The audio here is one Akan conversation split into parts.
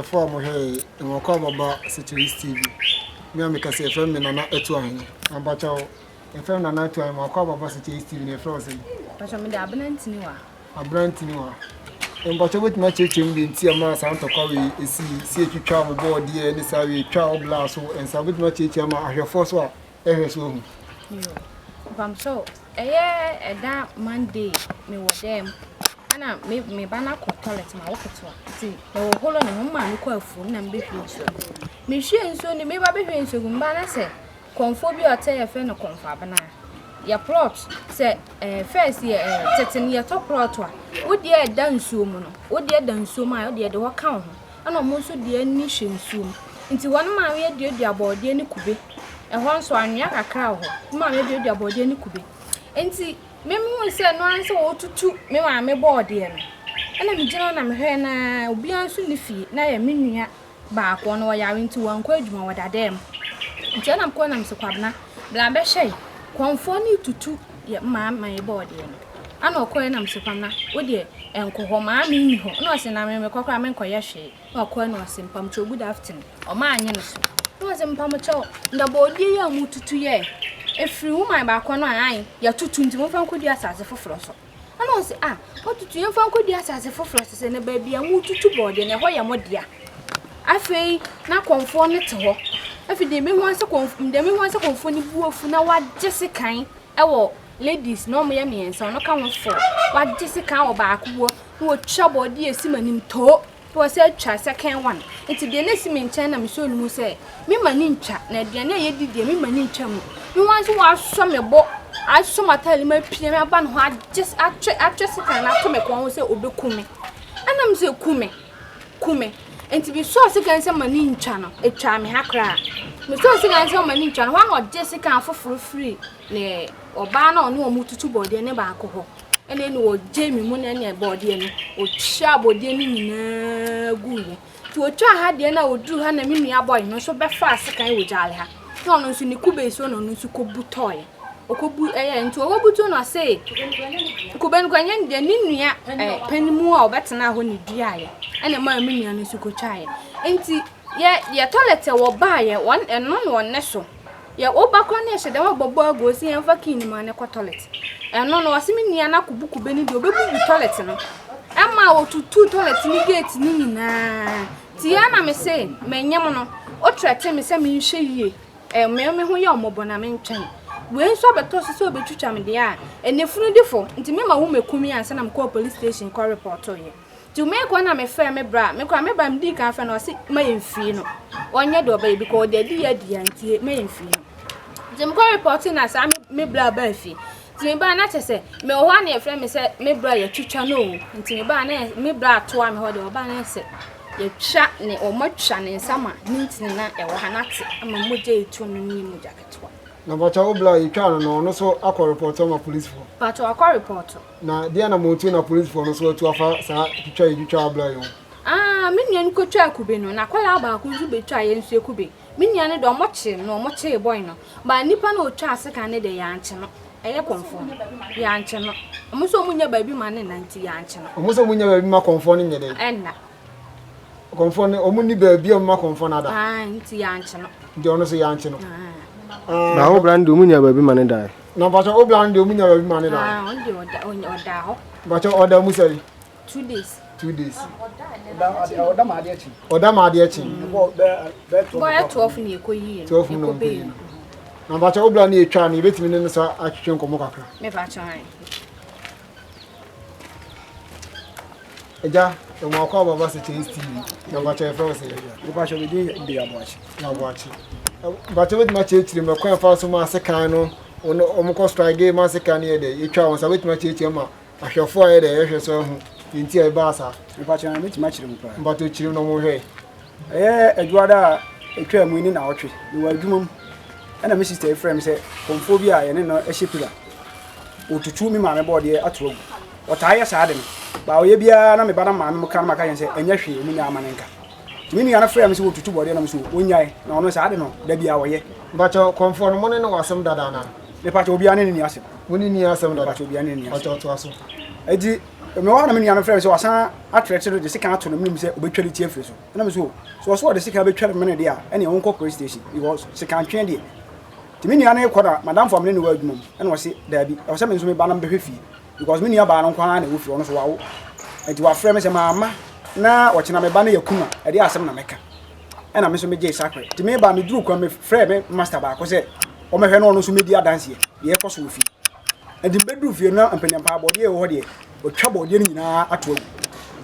Ahwɛfoɔ a mohwɛ yɛ, yɛma kɔ ababa Sekyerɛ TV. Me a meka sɛ yɛfrɛ me Nana Atuahene. Na mpakyɛw, yɛfrɛ me Nana Atuahene, makɔ ababa Sekyerɛ TV na yɛfrɛ wo sɛn? Mpakyɛw, mede Abena Ntiniwa. Abena Ntiniwa. Mpakyɛw, wobɛtumi akyerɛkyerɛ mu deɛ nti a maa saa ntɔkwa wei ɛsii, sɛ yɛtwitwaa mo bɔɔdeɛ ne saa wei, twaa wo bla so nsa, wobɛtumi akyerɛkyerɛ ama ahwɛfoɔ so a ɛhwɛ so ahu? Yo, mpakyɛw, ɛyɛ ɛda Monday mewɔ dɛm ɛna me me ba no akɔ toilet ma wo ketewa nti mewɔ holo ne ho maame kɔ afuom na mebɛhwie nsuo. Mehwie nsuo no meba bɛhwie nsuo gu meba na sɛ kɔmfoɔ bi a ɔtɛ yɛfrɛ no kɔmfo abena yɛ plot sɛ ɛɛ first yɛ ɛɛ tete no yɛtɔ plot a wodeɛ ɛda nsuo mu no wodeɛ da nsuo mu a wodeɛ de hɔ ka wo ho ɛna ɔmo nso deɛ ani hyɛ nsuo mu nti wɔn maame aduadua bɔɔdeɛ ne kube. Ɛhɔ nso anwea kakra wɔ hɔ. Me maame aduadua bɔɔdeɛ ne kube. Nti mehu sɛ no ara sɛ wɔretutu me maame bɔɔdeɛ no. Ɛna megyina hɔ na mehwɛ na obiara nso nni fie na yɛ me nua baako ɔno ɔyare nti wankɔ adwuma ɔda dan mu. Nti ɛna mekɔɔ na mese Kwabena bra bɛhwɛ yi. Kɔmfoɔ no retutu yɛ maame bɔɔdeɛ no. Ɛna ɔkɔɛ na mese Kwabena wo deɛ nkɔ hɔ maame nni hɔ. Ɛna ɔse na me mekɔ koraa menkɔyɛ hwee. Na ɔkɔɛ na ɔse mpamokyɛw good afternoon. Ɔma anye no so. Na ɔse mpamokyɛw na bɔɔdeɛ yi a motutu yɛ ɛfiri woman baako no a ae yɛtutu nti momfa nkɔdua asase foforɔ so. Ɛna ɔse ah motutu yɛmfa nkɔdua asase foforɔ so sɛ na baabi a motutu bɔɔdeɛ no ɛhɔ yɛ mo dea. Afei na kɔmfoɔ no te hɔ. Afei deɛ mehu sɛ kɔmfoɔ deɛ mehu sɛ kɔmfoɔ no bu afu na wagye sekan ɛwɔ ladies na wɔn yɛ mmiɛnsa ɔno ka ho four wagye sekan wɔ baako hɔ na wɔtwa bɔɔdeɛ esi m'anim too. Na wɔsɛ atwa second one. Nti deɛ na esi me nkyɛn na mesɔɔ ne mu sɛ mema ne ntwa na aduane a yɛdi deɛ mema ne ntwa mu. Me wɔn nso wɔasɔ me bo asɔ m'ataade mu apia me aba ne ho agye atwe atwe sekan no ato me kɔn ho sɛ obeku me. Ɛna me sɛ ku me ku me. Nti mesɔɔ sekan sɛ ma ne ntwa no etwaa me ha koraa. Mesɔɔ sekan sɛ ma ne ntwa no hɔ na ɔgye sekan foforɔ firi ne ɔbaa na ɔne wɔn tutu bɔɔdeɛ ne baako hɔ. Ɛna ɛna ɔgyee me mu na ɛna bɔɔdeɛ no ɔtwaa bɔɔdeɛ no nyinaa guiɛ. Nti ɔtwaa ha deɛ no a ɔduru ha na me nua bɔe no nso bɛfaa sekan wɔ gyaale ha. Na ɔno nso ne kube so na ɔno nso kɔbu tɔeɛ. Ɔkɔbu ɛyɛ nti ɔkɔbutu no ɔse kube no kora nyɛ deɛ ne nua ɛɛ panimu a ɔbɛtena hɔ ne duaeɛ ɛna ɛmaa me nua no nso kɔtwaeɛ. Nti yɛ yɛ toilet wɔ baeɛ wɔn ɛno na ɔne so. Yɛ wo ba koraa na yɛhyɛ dɛm abɔbɔ agu ɔsi yɛmfa key no ma no kɔ toilet. Ɛno no ɔse me nua no akɔbu kube no deɛ ɔbɛbubu toilet no. Ɛma ɔtutu toilet no gate no nyinaa. Nti yɛ na me se menyem no, wotrɛte me sɛ menhwɛ yie. Ɛ me me ho yɛ ɔmmɔbɔ na mentwɛn. Wei nso abɛtɔ so sɛ ɔbɛtwitwa me deɛ a, ɛnɛ funu di fo. Nti mema wo mɛku me ansa na mekɔɔ police station kɔ repɔtoeɛ. Nti mekɔ na mefrɛ me bra, me koraa me bra medii kan frɛ no ɔse ma yɛmfii no. Ɔnyɛ deɛ ɔbɛyɛ because ɔde adi yɛ adi nti ma yɛmfii no. Nti mekɔ report na saa me bra baa fie. Nti me baa na kyɛ sɛ me wɔ hɔ a na yɛfrɛ me sɛ me bra yɛtwitwa no o. Nti me baa na me bra atoa me hɔ deɛ ɔbaa na sɛ yɛtwa ne ɔmatwa ne nsa ma ne ntini na ɛwɔ ha na te ama mogya etu no ne mogya ketewa. Na mpakyɛ wo bra yɛtwaa no no ɔno so akɔ report ama policefoɔ? Mpakyɛ wakɔ report. Na deɛn na motu na polisifoɔ no nso atu afa saa twitwa yi twitwa abla yi ho? Ah, me nua no kɔtwaa kube no, na akwadaa baako nso bɛtwaa yɛn nso kube. Me nua no deɛ ɔmo kyee no, ɔmo kyee boy no. But nipa no a ɔtwaa sekan no deɛ yɛankye no. Ɛyɛ kɔmfoɔ no. Yɛankye no. Ɔmo nso ɔmo nnya baabi ma no nna nti yɛankye no. Ɔmo nso ɔmo nnya baabi ma kɔmfoɔ no nyɛ dɛn? Ɛnna. Kɔmfoɔ no, ɔmo nni baabi a ɔmo ma kɔmfoɔ no ada. Ah, nti yɛankye no. Nti ɔno nso yɛankye no. Ah. Na wo bra no deɛ ɔmo nya baabi ma no dae. Na mpakyɛ wo bra no deɛ ɔmo nya baabi ma no dae. Ah, ɔno deɛ ɔda ɔda hɔ. Mpakyɛ ɔda mu sɛn? 2 days. 2 days. Ɔda ma adeɛ kye. Ɔda ma adeɛ kye. Bɔyɛ 12 na yɛkɔ yie no. 12 na ɔmo kɔ yie no. Na mpakyɛ wo bra no yɛtwa no yɛbɛtumi ne no so atwetwe nkɔmmɔ kakra. Mepakyɛ ae. Agya, yɛma wakɔ ababa sɛ Kyɛnse TV. Na mpakyɛ yɛfrɛ wo sɛ agya. Mepakyɛ me din de Aboakye. Aboakye. Mpakyɛ wobɛtumi akyerɛkyerɛ mu ɛkwan fa so ma asekan no wɔn kɔ strike ma asekan no yɛ dɛ yɛtwa wɔn sa wobɛtumi akyerɛkyerɛ ma ahwɛfoɔ a yɛ dɛ yɛhwɛ so ahu deɛ nti a ɛbaa saa. Mepakyɛ na mɛtumi akyerɛ mu paa. Mpakyɛ kyerɛ mu na wɔn hwɛ. Ɛyɛ adwuada a ɛtwaa mu ne naawɔtwe. Mewɔ adwuma mu ɛna me sister yi frɛ me sɛ kɔmfoɔ bi a yɛne no hyɛ pila ɔtutu me maame bɔɔdeɛ ato agu. Ɔtaa yɛ saa de no. Ba ɔyɛ biara na me ba na maame mo ka no maka yɛn sɛ ɛnyɛ hwee ɔmo nyaa ama ne nka. Nti me nua no frɛ me sɛ wɔtutu bɔɔdeɛ na me so ɔnyae na ɔno saa de no da biara ɔyɛ. Mpakyɛ kɔmfoɔ no mo ne no wɔ asɛm dada anaa? Mepakyɛ obiara ne ne ni asɛm. Mo ne ni asɛm dada? Mepakyɛ obiara ne ne ni asɛm. Mpakyɛ ɔtoa so. Eti Mewɔ hɔ na me nua no frɛ me sɛ wasan atrɛte no de sekan ato no menim sɛ ɔbɛtwa ne ti afiri so. Ɛna me so so ɔso ɔde sekan bɛtwa ne mene deɛ a ɛne ɔnkɔ police station because sekan twe deɛ. Nti me nua no rekɔ na madamfo a mene ne wɔ adwuma mu ɛna ɔse daabi ɛwɔ sɛ me nso meba na mebɛhwɛ fie because me nua baa no nko ara na ɛwɔ fie ɔno nso wawo. Nti wafrɛ me sɛ mamma na ɔkyena me ba no yɛ kum a ɛdeɛ asɛm na mɛka. Ɛna me nso megyee sakre. Nti meba meduru kwan mefrɛ me master baako sɛ ɔmmɛhwɛ na ɔno nso mɛdi adanseɛ deɛ ɛkɔ so wɔ fie. Nti mebɛduru fie no na mpanyampa abɔdeɛ ɛwɔ hɔ deɛ wɔatwa bɔdeɛ no nyinaa ato agu.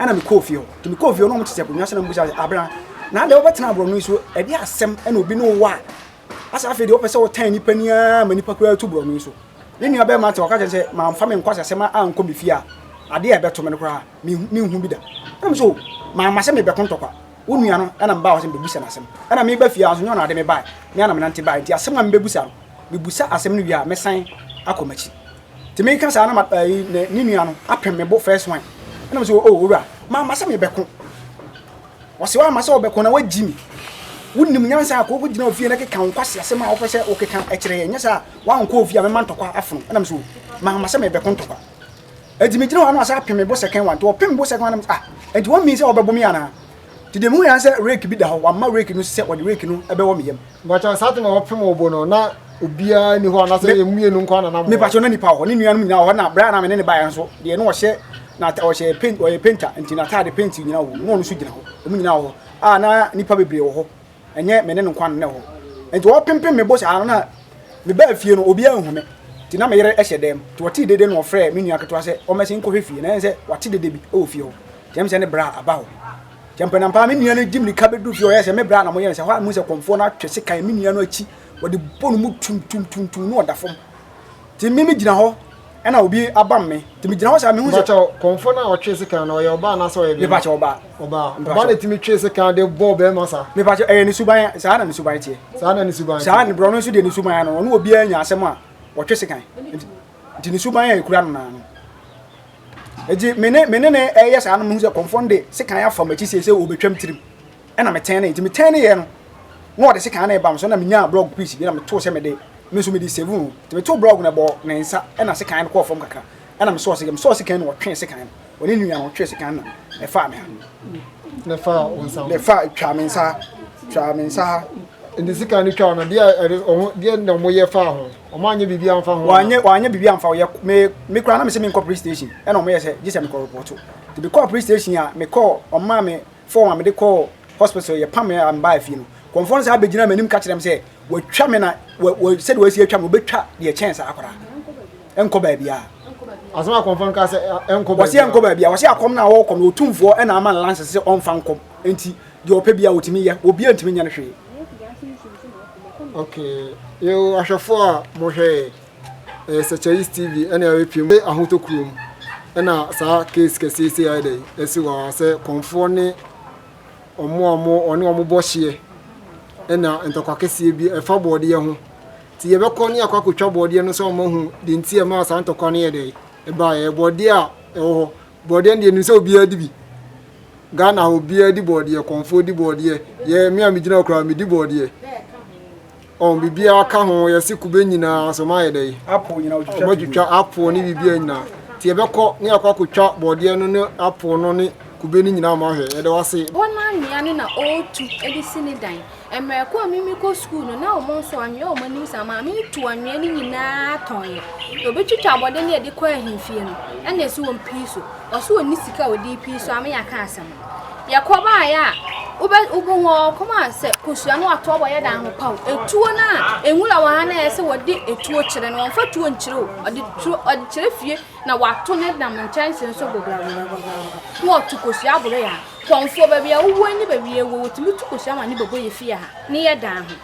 Ɛna mekɔɔ fie hɔ. Nti mekɔɔ fie hɔ na wɔn te sɛ akonnwa so na mebisa sɛ abena na adɛn wobɛtena aborɔno yi so ɛde asɛm ɛna obi ne wo wɔ a asɛ afei deɛ wopɛ sɛ wotan nnipa ni ara ma nnipa koraa tu borɔno yi so. Ne nua bɛrima te ɔka kyerɛ sɛ mamfa me nkwasasɛm ankɔ me fie a adeɛ a ɛbɛto me no koraa menhu bi da. Ɛna me so mamma sɛ mebɛko ntɔkwa. Wo nua no ɛna mebaa hɔ sɛ mebɛbusa no asɛm. Ɛna meba fie a nso nyɛ ɔna ade mebae. Me ara na menante bae. Nti asɛm a mebɛbusa no mebusa asɛm no wie a mɛsan akɔ m'akyi. Nti meka saa na ayi ne ne nua no apem me bo first one. Ɛna me sɛ oh owura mamma sɛ mebɛko. Ɔse wamma sɛ ɔbɛko na wagyi me. Wonim nyansa a kɔkɔ gyina ofie na keka wo nkwasi asɛm a wopɛ sɛ wokeka kyerɛ yɛn. Nyɛ saa wankɔ ofie a mɛma ntɔkwa afono. Ɛna me sɛ oh mamma sɛ mebɛko ntɔkwa. Enti megyina hɔ a na ɔsan apem me bo second one. Nti ɔpem me bo second one na me sɛ ah enti wɔn mean sɛ ɔbɛbo me anaa? Nti deɛ mehu yɛ sɛ rake bi da hɔ, wamma rake no sɛ ɔde rake no bɛwɔ me yam. Mpakyɛw saa time a wɔpem wo bo no na obiara nni hɔ anaasɛ yɛn mmienu nko ara na na mowɔ hɔ? Mepakyɛw na nipa wɔ hɔ, ne nuanom nyinaa wɔ hɔ na berɛ a na me ne no baeɛ nso deɛ na ɔhyɛ na ɔhyɛ paint ɔyɛ painter nti n'ataade paint nyinaa wɔ mu na ɔno nso gyina hɔ, wɔn nyinaa wɔ hɔ a na nipa bebree wɔ hɔ. Ɛnyɛ me ne no nko ara na na ɛwɔ hɔ. Nti ɔrepempem me bo saa no na mebaa fie no obiara anhu me. Nti na me yere hyɛ dan mu. Nti ɔtee dede no ɔfrɛɛ me nua ketewa sɛ ɔmmɛsen nkɔhwɛ fie. Na ɛyɛ sɛ wate dede bi wɔ fie hɔ. Nti ɛm sɛ ne bra aba hɔ. Nti ampanampa me nua no di mmirika bɛduru fie hɔ ɔyɛɛ sɛ me bra na moyɛ no sɛ hɔ a mehu sɛ kɔmfoɔ no atwe sekan me nua no akyi wɔde bɔ no mu tumtumtumtum na ɔda fam. Nti me megyina hɔ ɛna obi abam me. Nti megyina hɔ saa mehu sɛ. Mepakyɛw, kɔmfo no a ɔtwee sekan no, ɔyɛ ɔbaa anaasɛ ɔyɛ bɛrima? Mepakyɛw, ɔbaa. Ɔbaa. Ɔbaa na etumi twee sekan de bɔɔ bɛrima saa? Mepakyɛw, ɛyɛ ne suban, saa na ne suban teɛ. Saa na ne suban teɛ. Saa, ne borɔno nso deɛ ne suban no, ɔne obiara nya asɛm a, ɔtwe sekan. Nti ne suban a ekura no naa no. Nti me ne me ne ne ɛyɛ saa no mehu sɛ kɔmfo no de sekan afa m'akyi sei sɛ ɔbɛtwam tirim. Ɛna metɛn ne, nti metɛn ne yɛ no, na ɔde sekan no reba me so na menyaa blɔg piece bi na metoo sɛ mede me nso mede save ho. Nti metoo blɔg no ɛbɔɔ ne nsa ɛna sekan no kɔɔ fam kakra. Ɛna mesɔɔ sekan, mesɔɔ sekan no ɔtwee sekan no. Ɔne ne nua no ɔtwee sekan no na ɛfaa me ha. Na ɛfaa wo nsa ho? Na ɛfaa, twaa me nsa ha, twaa me nsa ha. Nti sekan no twaa no, deɛ ɛde ɔmo deɛ na ɔmo yɛ faa ho? Ɔmo anyɛ biribi amfa ho? Wɔanyɛ wɔanyɛ biribi amfa ho. Yɛ me me koraa na mese menkɔ police station ɛna ɔmo yɛ sɛ gye sɛ mekɔ report. Nti mekɔɔ police station a mekɔɔ ɔmo maa me form a mede kɔɔ hospital yɛpam me a mebaa fie no kɔmfoɔ no saa bɛgyina m'anim ka kyerɛ me sɛ watwa me na sɛdeɛ wasi atwa me wɔbɛtwa deɛ kyɛn saa koraa ɛnkɔ baabiara. Asɛm a kɔmfoɔ no ka sɛ ɛnkɔ baabiara. Wɔsi ɛnkɔ baabiara wɔsi akɔm no a wɔkɔ no otumfoɔ ɛna ama no lanse sɛ ɔmfa nkɔm nti deɛ ɔpɛ biara ɔtumi yɛ obiara ntumi nyɛ no hwee. Okay, yo ahwɛfoɔ a mohwɛ ɛyɛ Sɛkyɛris TV ɛna ɛrepie mu ahotɔ kurom ɛna saa case kɛseɛ sei ayɛ dɛ ɛsi wɔ ha sɛ kɔnfoɔ ne ɔmo a ɔmo ɔne ɔmo bɔ hyeɛ ɛna ntɔkwa kɛseɛ bi ɛfa bɔɔdeɛ ho nti yɛbɛkɔ ne akɔ akɔtwa bɔɔdeɛ no sɛ ɔmo ahu deɛ nti ɛmaa saa ntɔkwa no yɛ dɛ ɛbaeɛ bɔɔdeɛ a ɛwɔ hɔ bɔɔdeɛ no deɛ nim sɛ obiara di bi Ghana ha obiara di bɔɔdeɛ kɔnfoɔ di bɔɔdeɛ yɛ me a megyina hɔ koraa medi bɔɔdeɛ Ɔn biribiara ka ho yɛse kube nyinaa so ɔmo ayɛ dɛn? Apple nyinaa ɔtwitwa Ɔmo atwitwa apple ne biribiara nyinaa. Nti yɛbɛkɔ ne yɛakɔ akɔtwa bɔɔdeɛ no ne apple no ne kube no nyinaa ama ahwɛ. Yɛda wo ase. Hɔ no anwea no na ɔretu de si ne dan. Mmerɛ ko a me mekɔ sukuu no, na wɔn nso anwea wɔ wɔn anim saa. Maame no tu anwea no nyinaa tɔn yɛ. Ɔbɛtwitwa abɔde no yɛde kɔ ahemfie no, ɛna ɛsi wɔn pii so. Ɔso ɔnni sika a ɔde pii so ama yɛaka asɛm no. Yɛkɔ baeɛ a, wobɛ wobɛhu ɔkɔm a sɛ kosua no ato abɔ yɛ dan ho paw. Etuo no a nwura wɔ ha na ɛyɛ sɛ wɔde etuo kyerɛ no, wɔmfa tuo nkyerɛ o. Ɔde tuo ɔde kyerɛ fie na wato ne nam nkyɛnse nso gɔgɔrɔgɔrɔgɔrɔ. Na ɔto kosua aboro yɛ ha. Kɔmfoɔ baabi a wowɔ ne baabi a ɛwɔ wɔtumi to kosua ma ne bɛbɔ yɛ fie ha ne yɛ dan ho.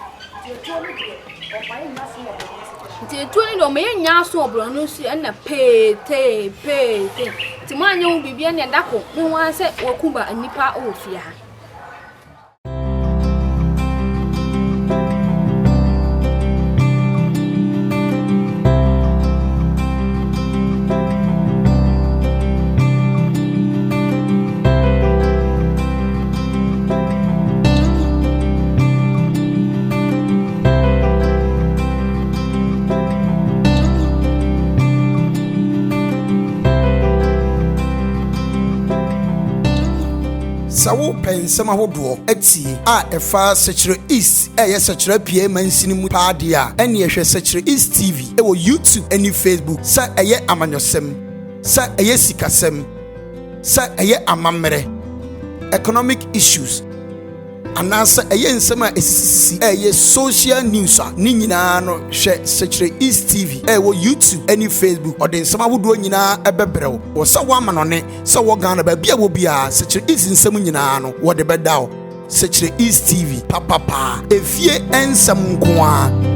Nti etuo no deɛ ɔma yɛnya aso wɔ borɔno no so ɛna pee tee pee tee nti mo anyɛ ho biribi ɛna ɛda ko me ho ara sɛ wɔku ba nnipa wɔ fie ha. Sɛ wopɛ nsɛm ahodoɔ atie a ɛfa Sɛkyerɛ East a ɛyɛ Sɛkyerɛ Apueɛ mansini mu paa deɛ a, ɛnneɛ hwɛ Sɛkyerɛ East TV wɔ YouTube ne Facebook. Sɛ ɛyɛ amanyɔsɛm, sɛ ɛyɛ sikasɛm, sɛ ɛyɛ amammerɛ, economic issues, anaasɛ ɛyɛ nsɛm a ɛsisisisi a ɛyɛ social news a, ne nyinaa no hwɛ Sekyerɛ East TV a ɛwɔ YouTube ne Facebook. Ɔde nsɛm ahodoɔ nyinaa ɛbɛbrɛ wo. Wɔ sɛ wɔ amanɔne, sɛ wɔ Ghana, baabi a wɔ biara, Sekyerɛ East nsɛm nyinaa no wɔde bɛda wo. Sekyerɛ East TV, papapaa, efie nsɛm nko ara.